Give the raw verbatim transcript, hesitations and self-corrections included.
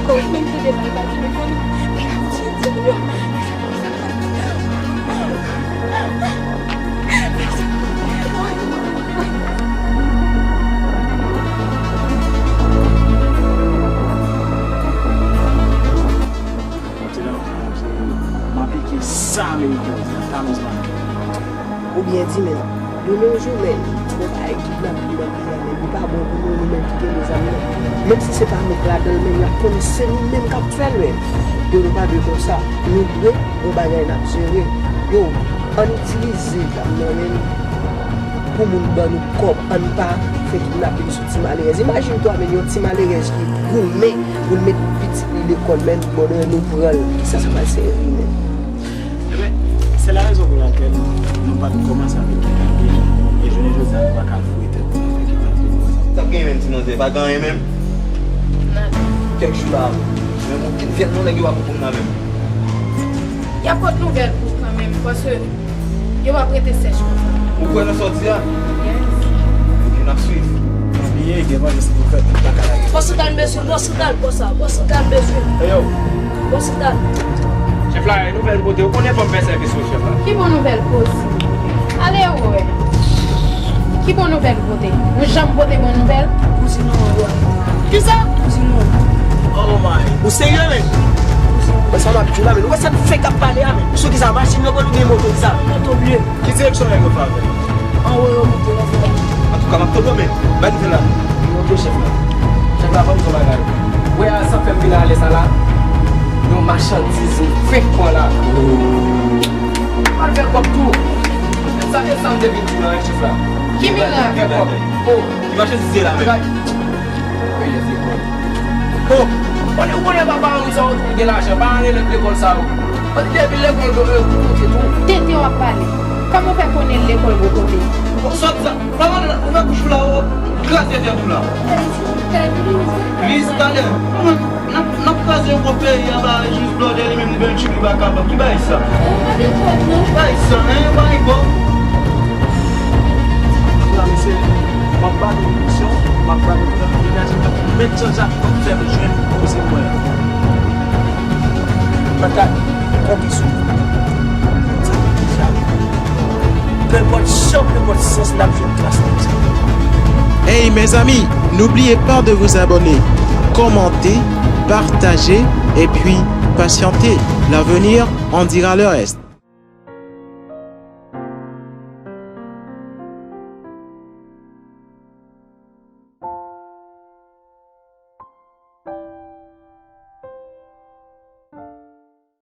Kòrèk, menm si de bal pa tounen kò nou. Men ap di, di yo. M aplike sa ameriken an, Thomas Bank. Ou byen di, men, demen yon jou, men, gon bagay kidnapin nan peyi a, men, li pa bon pou nou, nou menm ki gen de zam nan. Menm si se pa nou k ladan l, men, y ap konnen se nou menm k ap fè l, men. Yo, nou pa dwe konsa. Nou dwe gon bagay n ap jere. Yo, ann itilize zam nan, men, pou moun ban nou kòb. Ann pa fè kidnapin sou ti malerèz. Imajine twa, men, yon ti malerèz ki goumen pou l met pitit li lekòl, men, bonè nou pran l. Kisa sa pral sèvi, men? Ebyen, se la rezon pou lakèl nou pa t kòmanse avèk kidnapin, e jounen jodi a nou pa ka foure tèt nou nan fè kidnapin konsa. Sa k genyen menm, ti manzè? Pa gen anyen menm? Nada. Kèk jou la, menm ou vin fè non nèg yo pa konprann la menm. Y ap pot nouvèl pou ou kanmenm, paske yo p ap rete sèch konsa. Ou kwè nan sa w di a? Yes. Ok, n ap swiv. Bliye, gen vanjans pou fèt, nou pa ka lage. Bòs Santral bezwen, Bòs Santral, bòs sa, Bòs Santral bezwen. Eyo. Bòs Santral. Chèf la, e nouvèl pote, ou konnen fò m fè sèvis ou, chèf la. Ki bon nouvèl posib? Ale wè. Ki bon nouvèl ou pote? Ou janm pote bon nouvèl? Kouzin ou an. Kisa? Kouzin ou an. Oh my. Ou serye, men? Wè sa m ap di w la, men. Ou wè sa n fèk ap pale a, men. Sou kisa, machin yo pran oubyen moto, kisa? Moto byen. Ki direksyon nèg yo fè avè l? Anwo yo moute nan fè. Antouka, m ap tonbe, men. Bay nouvèl la. Ok, chèf la. Chèf la, ban m di w bagay. Wè a, sa k fè m vin ale sa la. Yon machandiz m fenk pran la. Al fè kòb tou. E sa, e sa m te vin di w la, chèf la. Ki mirak? Fè kòb. Oh. Ki machandiz ye la, men? Peye lekòl. Oh, konnen, ou konnen papa an sa yo tou gen lajan, pa ale lekòl sa yo. Depi lekòl yo, yo koute tou. Tenten w ap pale. Kòman w fè konnen lekòl bò kote? Bon, sòt sa. Kòman ou fè kouch ou la, ou kraze tèt ou la? Pliz talè. N ap, n ap kraze yon gwo peyi a ba jis blòdè li menm li gen yon tchip li pa kapab. Ki bagay sa? Ki bagay sa, hein? Yon bagay gwo. Antouka, mesye, m ap ba nou misyon, m ap ba nou plan, imajine w, met Jan Jak w ap fè m jwenn koze mwen an. Patat, konte sou nou. Sa ki deja. Nenpòt jan, nenpòt sans, n ap jwenn tras nan sa. Hey mes amis, n'oubliez pas de vous abonner, commenter, partager et puis patienter. L'avenir en dira le reste.